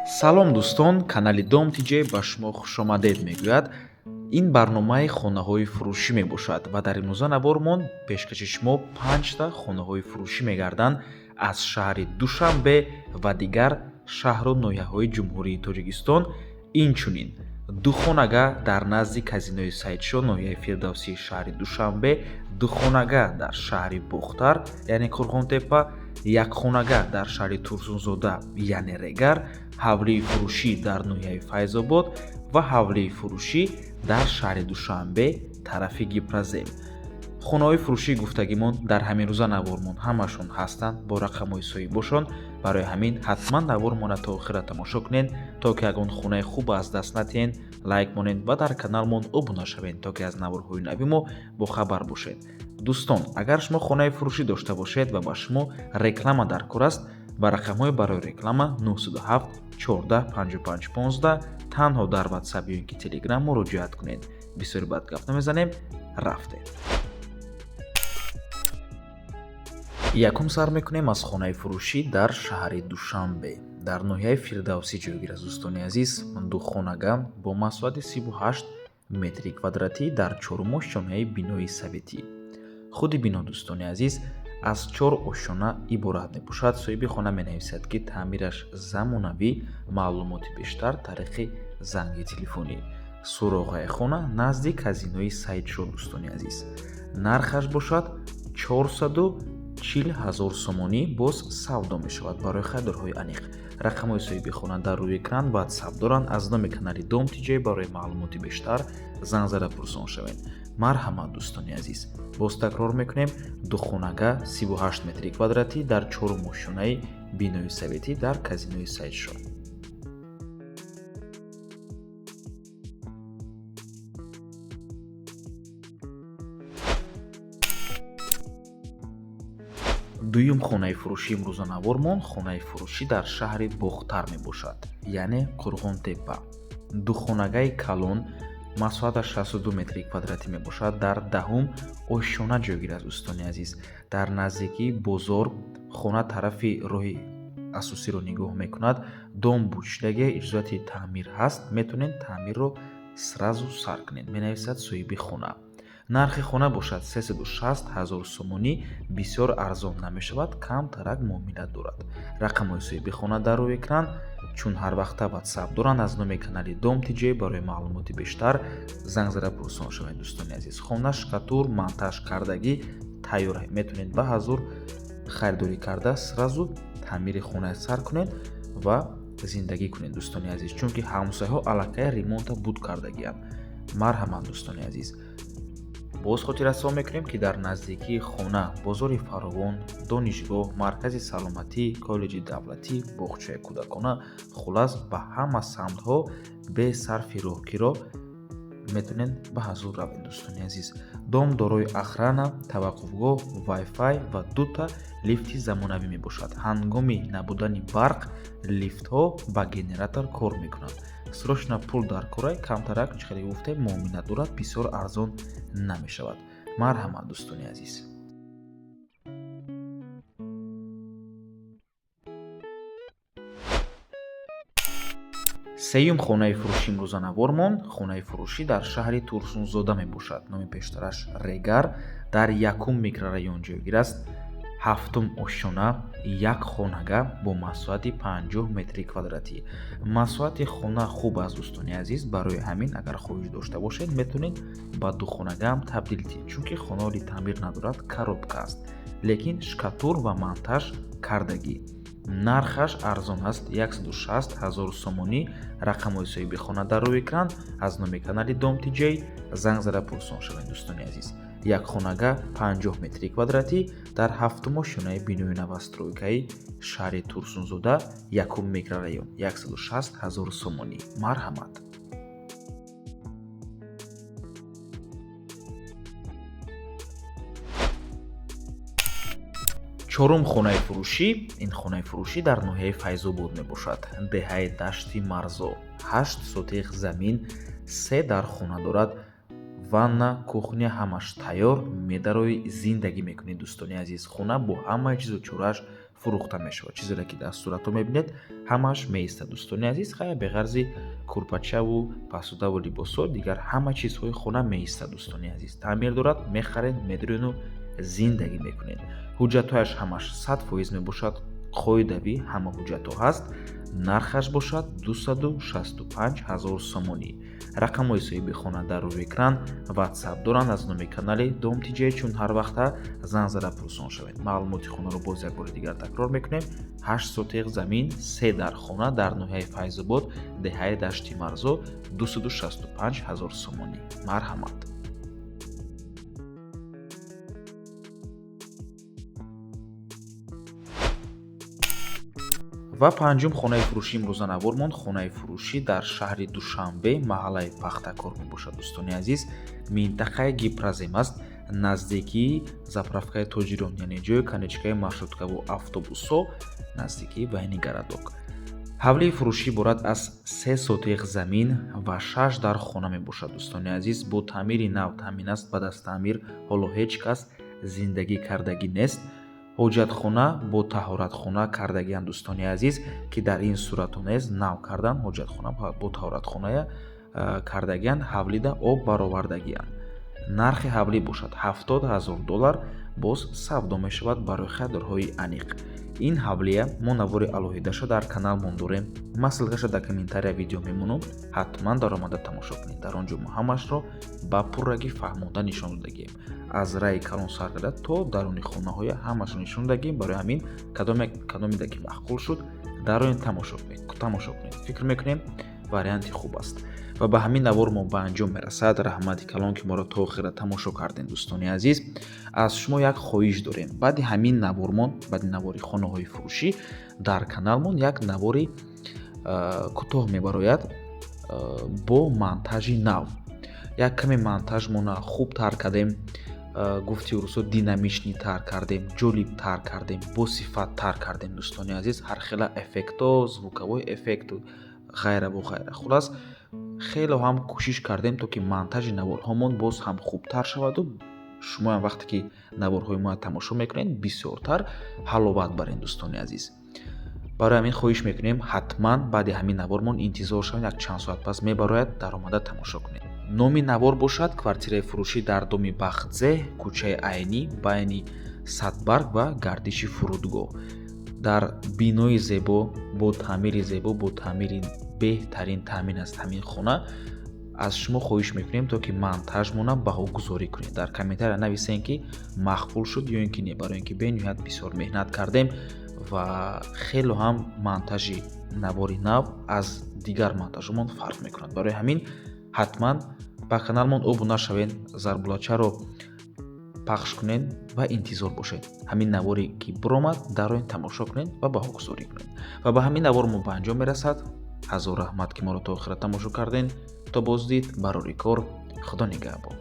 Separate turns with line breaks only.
Салом, дӯстон! Канали Дом Тҷ ба шумо хушомадед мегӯяд. Ин барномаи хонаҳои фурӯшӣ мебошад ва дар имрӯза навормон пешкаши шумо панҷта хонаҳои фурӯшӣ мегарданд аз шаҳри Душанбе ва дигар шаҳру ноҳияҳои Ҷумҳурии Тоҷикистон. Инчунин ду хонага дар назди казинои Саидшо, ноҳияи Фирдавсии шаҳри Душанбе, ду хонага дар шаҳри Бохтар, яъне Қурғонтеппа, як хонага дар шаҳри Турсунзода, яъне Регар, ҳавлии фурӯшӣ дар ноҳияи Файзобод ва ҳавлии фурӯшӣ дар шаҳри Душанбе, тарафи Гипрозем. Хонаҳои фурӯшии гуфтагимон дар ҳамин рӯза навормон ҳамашон ҳастанд бо рақамҳои соҳибошон. Барои ҳамин ҳатман навормона то охира тамошо кунед, то ки ягон хонаи хуб аз даст натиҳед. Лайк монед ва дар каналмон обуна шавед, то ки аз наворҳои нави мо бохабар бошед. Дӯстон, агар шумо хонаи фурӯшӣ дошта бошед ва ба шумо реклама дар кор аст, ба рақамҳои барои реклама 907 14 55 15 танҳо дар Ватсап ё ин ки Телеграм муроҷиат кунед. Бисёри бад гап намезанем, рафтем. Якум сар мекунем аз хонаи фурӯшӣ дар шаҳри Душанбе, дар ноҳияи Фирдавсӣ ҷойгир аст, дӯстони азиз. Духонага бо масоҳати 38 метри квадратӣ дар чорум ошёнаи бинои советӣ. Худи бино, дӯстони азиз, аз чор ошёна иборат мебошад. Соҳиби хона менависад, ки таъмираш замонавӣ, маълумоти бештар тариқи занги телефонӣ. Суроғаи хона назди казинои Саидшо, дӯстони азиз. Нархаш бошад 440 ҳазор сомонӣ, боз савдо мешавад. Барои харидорҳои аниқ рақамҳои соҳиби хона дар рӯи экран, Ватсап доранд. Аз номи канали Дом Тҷ барои маълумоти бештар занг зада пурсон шавед. Марҳамат, дӯстони азиз. Боз такрор мекунем: духонага, 38 метри квадратӣ, дар чорум ошёнаи бинои советӣ, дар казинои Саидшо. Дуюм хонаи фурӯшии имрӯза навормон хонаи фурӯшӣ дар шаҳри Бохтар мебошад, яъне Қурғонтеппа. Духонагаи калон, масоҳаташ 62 метри квадратӣ мебошад, дар даҳум ошёна ҷойгир аст, дӯстони азиз. Дар наздикии бозор, хона тарафи роҳи асосиро нигоҳ мекунад. Дом бучидаге, иҷозати таъмир ҳаст, метавонед таъмирро сразу сар кунед, менависад соҳиби хона. Нархи хона бошад 360 ҳазор сомонӣ, бисёр арзон намешавад, камтарак муомила дорад. Рақамҳои соҳиби хона дар рӯи экран, чун ҳар вақта Ватсап доранд. Аз номи канали Дом Тҷ барои маълумоти бештар занг зада пурсон шавед, дӯстони азиз. Хона штукатур, монтаж кардагӣ тайёр, метавонед ба ҳазур харидорӣ карда, сразу таъмири хона сар кунед ва зиндагӣ кунед, дӯстони азиз, чунки ҳамсояҳо аллакай ремонта буд кардагианд. Марҳамат, дӯстони азиз. Боз хотиррасон мекунем, ки дар наздикии хона бозори фаровон, донишгоҳ, маркази саломатӣ, коллеҷи давлатӣ, боғчаи кӯдакона, хуллас, ба ҳама самтҳо бе сарфи роҳкиро метавонед ба ҳазур равед, дӯстони азиз. Дом дорои охрана, таваққуфгоҳ, вайфай ва дута лифти замонавӣ мебошад. Ҳангоми набудани барқ лифтҳо ба генератор кор мекунанд. Срочно пул дар корай, камтарак, чӣ хеле гуфтем, муомила дорад, бисёр арзон намешавад. Марҳамат, дӯстони азиз. Сеюм хонаи фурӯши имрӯза навормон хонаи фурӯшӣ дар шаҳри Турсунзода мебошад, номи пештараш Регар, дар якум микрорайон ҷойгир аст, ҳафтум ошёна, як хонага бо масоҳати 50 метри квадратӣ. Масоҳати хона хуб аст, дӯстони азиз. Барои ҳамин агар хоҳиш дошта бошед, метавонед ба духонагаам табдил диҳед, чунки хона оли таъмир надорад, коробка аст, лекин штукатур ва монтаж кардагӣ. Нархаш арзон аст, 160 ҳазор сомонӣ. Рақамҳои соҳиби хона дар рӯи экран. Аз номи канали Дом Тҷ занг зада пурсон шавед, дӯстони азиз. Як хонага, 50 метри квадратӣ, дар ҳафтум ошёнаи бинои новостройкаи шаҳри Турсунзода, якум микрорайон, 160 ҳазор сомонӣ. Марҳамат. Чорум хонаи фурӯшӣ. Ин хонаи фурӯшӣ дар ноҳияи Файзобод мебошад, деҳаи Дашти Марзо. 8 сотих замин, се дар хона дорад, ванна, кухня ҳамаш тайёр, медарои, зиндагӣ мекунед, дӯстони азиз. Хона бо ҳамаи чизу чорааш Фурӯхта мешавад. Чизере ки дар суратҳо мебинед, ҳамааш меистад, дӯстони азиз. Хая, беғарзи курпачаву пасудаву либосҳо, дигар ҳама чизҳои хона меистад, дӯстони азиз. Таъмир дорад, мехаред, медурену зиндагӣ мекунед. Ҳуҷҷатҳояш ҳамаш 100% мебошад, қоидавӣ ҳама ҳуҷҷатҳо ҳаст. Нархаш бошад 265 ҳазор сомонӣ. Рақамҳои соҳиби хона дар рӯи экран, Ватсап доранд. Аз номи канали Дом ТЖ чун ҳар вақта занг зада пурсон шавед. Маълумоти хонаро боз як бори дигар такрор мекунем: 8 сотиқ замин, се дар хона, дар ноҳияи Файзобод, деҳаи Дашти Марзо, 265 ҳазор сомонӣ. Марҳамат. Ва панҷум хонаи фурӯшӣ имрӯза навормон хонаи фурӯшӣ дар шаҳри Душанбе, маҳаллаи Пахтакор мебошад, дӯстони азиз. Минтақаи Гипрозем аст, наздикии заправкаи Тоҷирон, яъне ҷои конечкаи маршруткаву автобусҳо, наздикии военный городок. Ҳавлии фурӯшӣ иборат аз се сотиқ замин ва шаш дар хона мебошад, дӯстони азиз. Бо таъмири нав таъмин аст, баъд аз таъмир ҳоло ҳеҷ кас зиндагӣ кардагӣ нест. Ҳоҷатхона бо таҳоратхона кардагианд, дӯстони азиз, ки дар ин суратҳо низ нав кардан, ҳоҷатхона бо таҳоратхоная кардагианд, ҳавлида об баровардагианд. Нархи ҳавлӣ бошад 70 ҳазор доллар, боз савдо мешавад барои харидорҳои аниқ. Ин ҳавлия мо навори алоҳидаша дар каналмон дорем, ман ссылкаша дар комментария видео мемонам, ҳатман даромада тамошо кунед. Дар он ҷо мо ҳамашро ба пуррагӣ фаҳмонда нишон додагием, аз раи калон сар карда то даруни хонаҳоя ҳамашро нишон додагием. Барои ҳамин кадомеда ки маъқул шуд, дароин тамошо кунед. Фикр мекунем, варианти хуб аст. Ва ба ҳамин навор мо ба анҷом мерасад. Раҳмати калон, ки моро то охира тамошо кардем, дӯстони азиз. Аз шумо як хоҳиш дорем: баъди ҳамин навормон, баъди навори хонаҳои фурӯшӣ, дар каналмон як навори кӯтоҳ мебарояд бо монтажи нав. Як каме монтажмона хубтар кардем, гуфти рӯсо, динамичныйтар кардем, ҷолибтар кардем, босифаттар кардем, дӯстони азиз. Ҳар хела эффектҳо, звуковой эффекту ғайраву ғайра. Хулас, хело ҳам кӯшиш кардем, то ки монтажи наворҳомон боз ҳам хубтар шаваду шумоам вақте ки наворҳои моро тамошо мекунед, бисёртар ҳаловат баред, дӯстони азиз. Барои ҳамин хоҳиш мекунем, ҳатман баъди ҳамин навормон интизор шавед, як чанд соат пас мебарояд, даромада тамошо кунед. Номи навор бошад: квартираи фурӯшӣ дар доми Бахтзеҳ, кӯчаи Айнӣ, байни Садбарг ва гардиши фурудгоҳ, дар бинои зебо, бо таъмири зебо, бо таъмири беҳтарин таъмин аст ҳамин хона. Аз шумо хоҳиш мекунем, то ки монтажмона баҳогузорӣ кунед, дар комментария нависем, ки маъқул шуд ё ин ки не, барои ин ки бениҳоят бисёр меҳнат кардем ва хело ҳам монтажи навори нав аз дигар монтажҳомон фарқ мекунад. Барои ҳамин ҳатман ба каналмон обуна шавед, зарбулачаро пахш кунед ва интизор бошед. Ҳамин наворе ки биромад, дароин тамошо кунед ва баҳогузорӣ кунед. Ва ба ҳамин навор мо ба анҷом мерасад. Ҳазор раҳмат, ки моро то охира тамошо кардем. То боздид, барори кор, Худо нигаҳбон.